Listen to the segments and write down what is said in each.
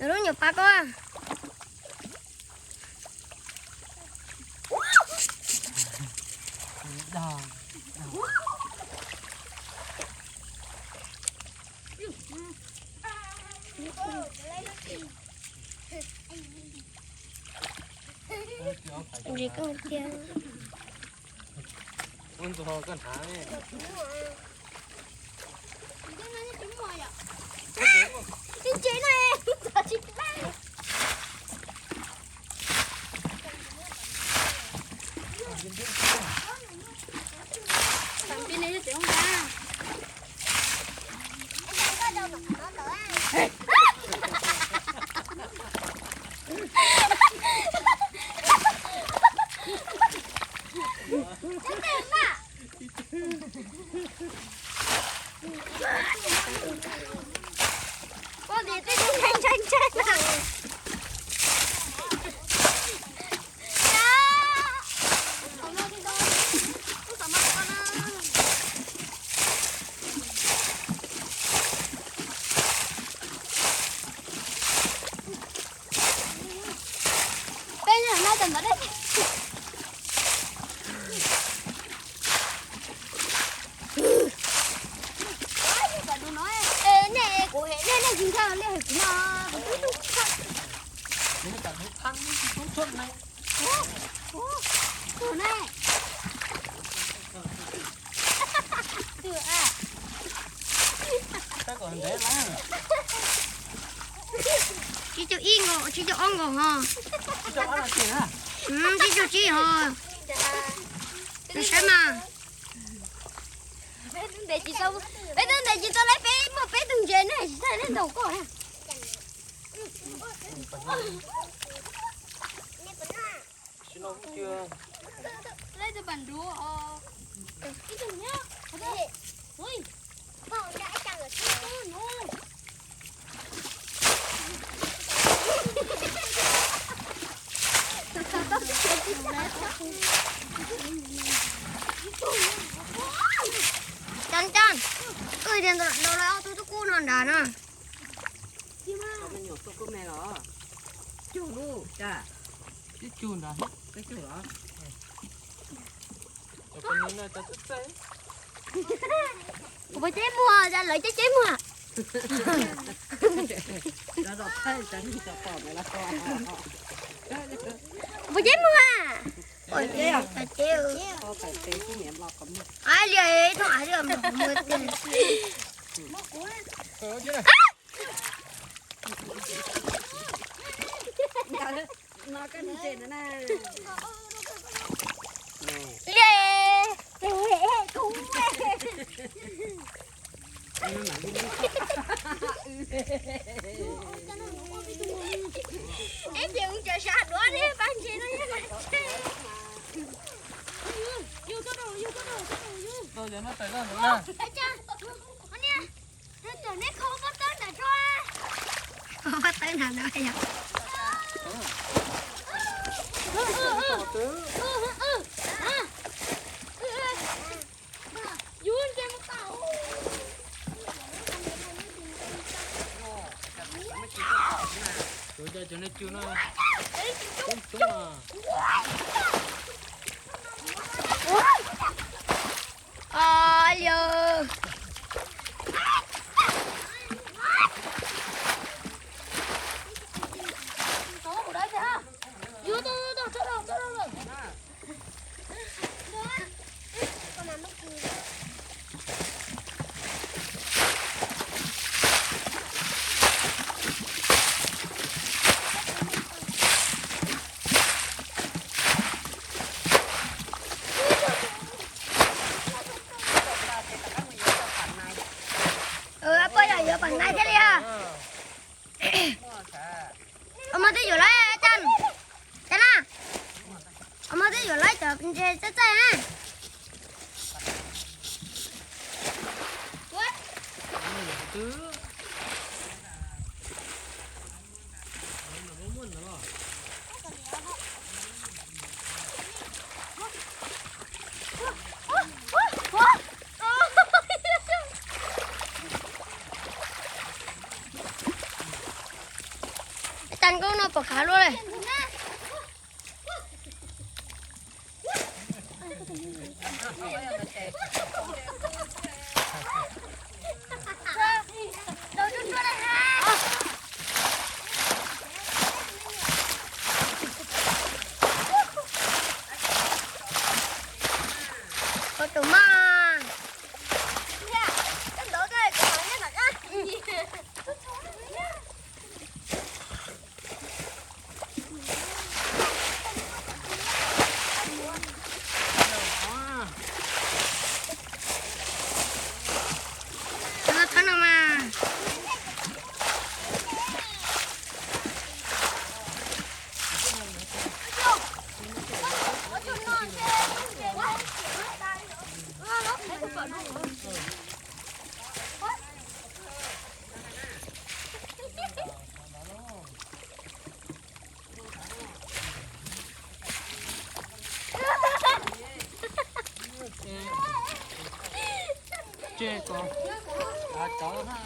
Lub nyuam pab koj. Tam pib ne cov nqa. Peb nyob no tau ntawd. Nej, kuv hem nej, nej tsis nkag li hais kuv no, kuv twb tub tag. Tus ne. Tsib caug ib nkaus, tsib caug ob nkaus ho. Tsib caug tsib ho. Saib mas. Peb twb ntes tsis tau, peb twb ntes tsis tau lawv peb muaj peb tug ntses ne, tsis txawj lawv ntaus koj. Cov, cov, wb tias ntawm no lawv ob tug tub kub no nrad na. Cug lub, cug nrad, cug los. Kuv puas ceb muag, lawv ceb ceb muag. Kuv puas ceb muag. Ceb, ceb. Ai, liam, ib tug ai liam mus muag tiag. Liam, kuv ib ces mus cov sab duav li pab ntses no yog na. Cov neb kho pob tawb nram tso. Kho pob tawb nram no yog. Cov, cov, cov nej cug no coob coob. Liam. Poj yog yuav pam nai thiaj li. Os, muaj twb yuav lawm, Cam, Cam na. Os, muaj twb yuav lawm cov ntses txaij txaij na. Tag koj no pom khav luaj li. Koj tus maj. Ces ko, cov na.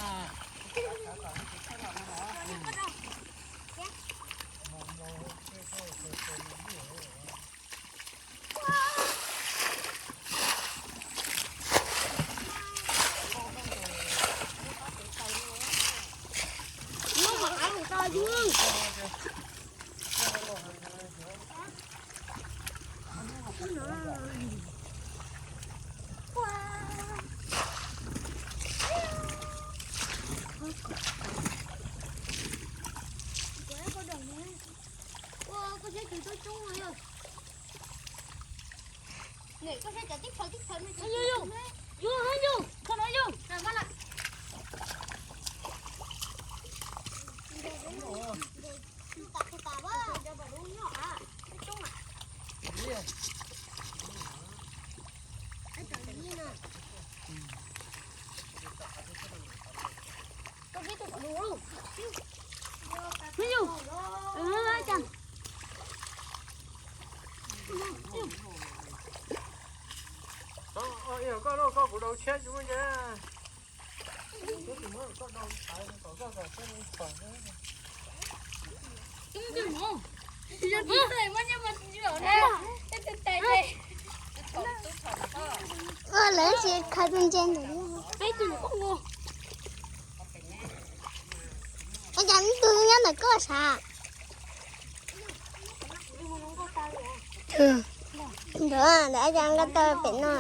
Koj kuv daus tshiab cuv nce. Lawv tsis khaws tus ntses ntawm no. Ua cas ib tug nyob ntawm koj sav? Ntawd, ntawd ua cas nkag tau pem no?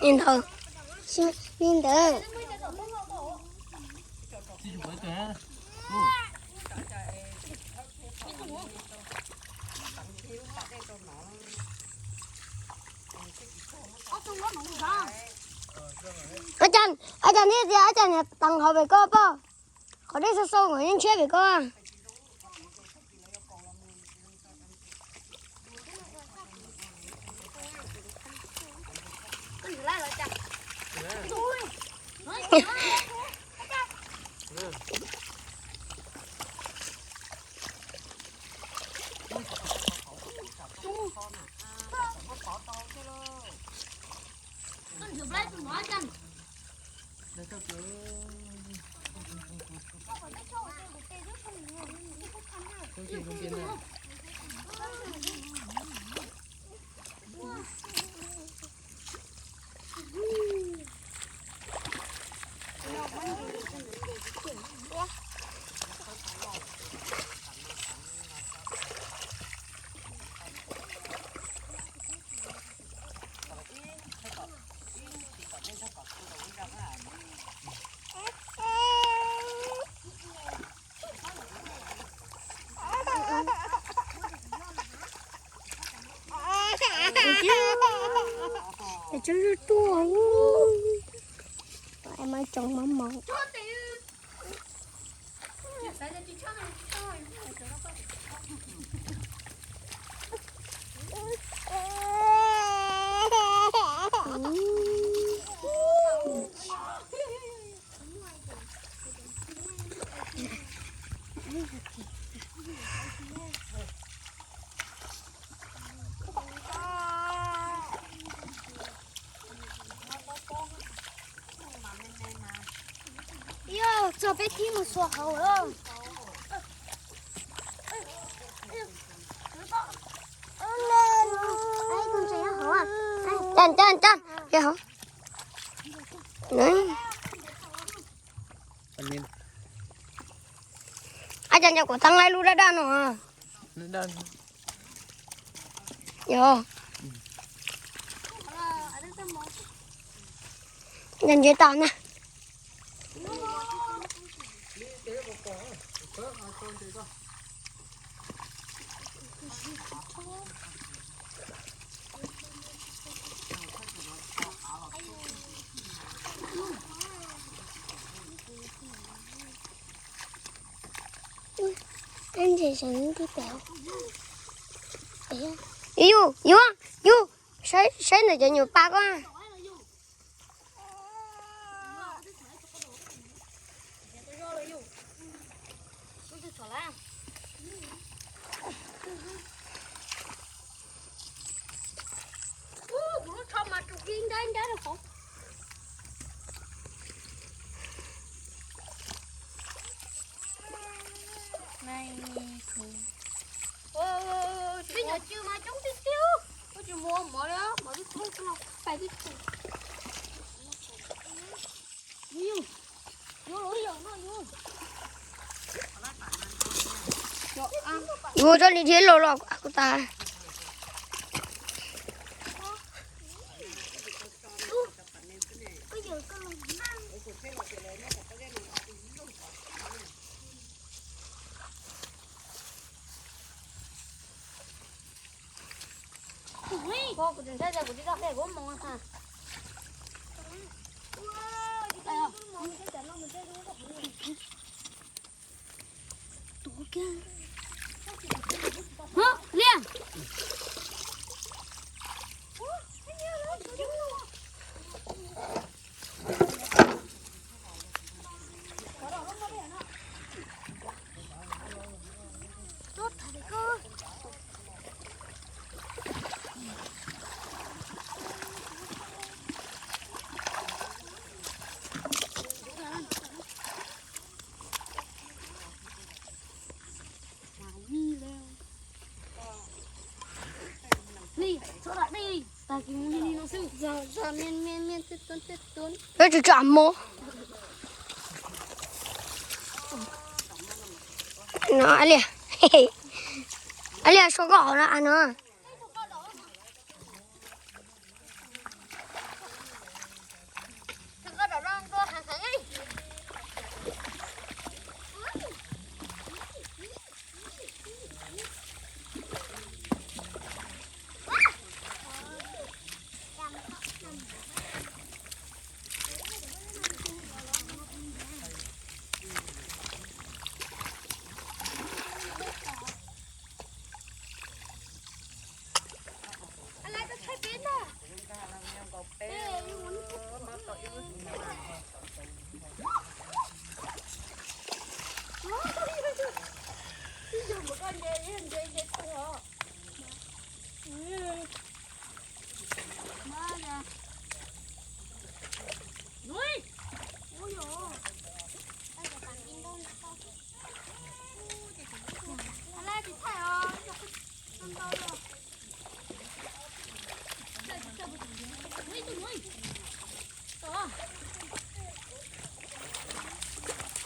Li ntawd, li ntawd. Ua cas, ua cas nej tias ua cas niag teev hauv pem koj poj? Qhov dej sau sau nkawd yeej tshiab pem koj. Tsob zuj tuaj, mas tsoom mos mos. Yog txog peb tib mus xuas hauv lawm. Cab, cab, cab, ab, cov ncauj kuv teeb laib lub daj daj no. Yog, yog ntsev tas na. Ab, ntses seem tib pem. Yus, yus, yus, saib, saib ntawm cov nyuam pas ko. Kuv lub tsho mas tsuas ki nrab nrab rau hauv. Yuav tso li thiab los los kuv tas. Peb tsis tso mov. No, a li, a li so koj hauv no no.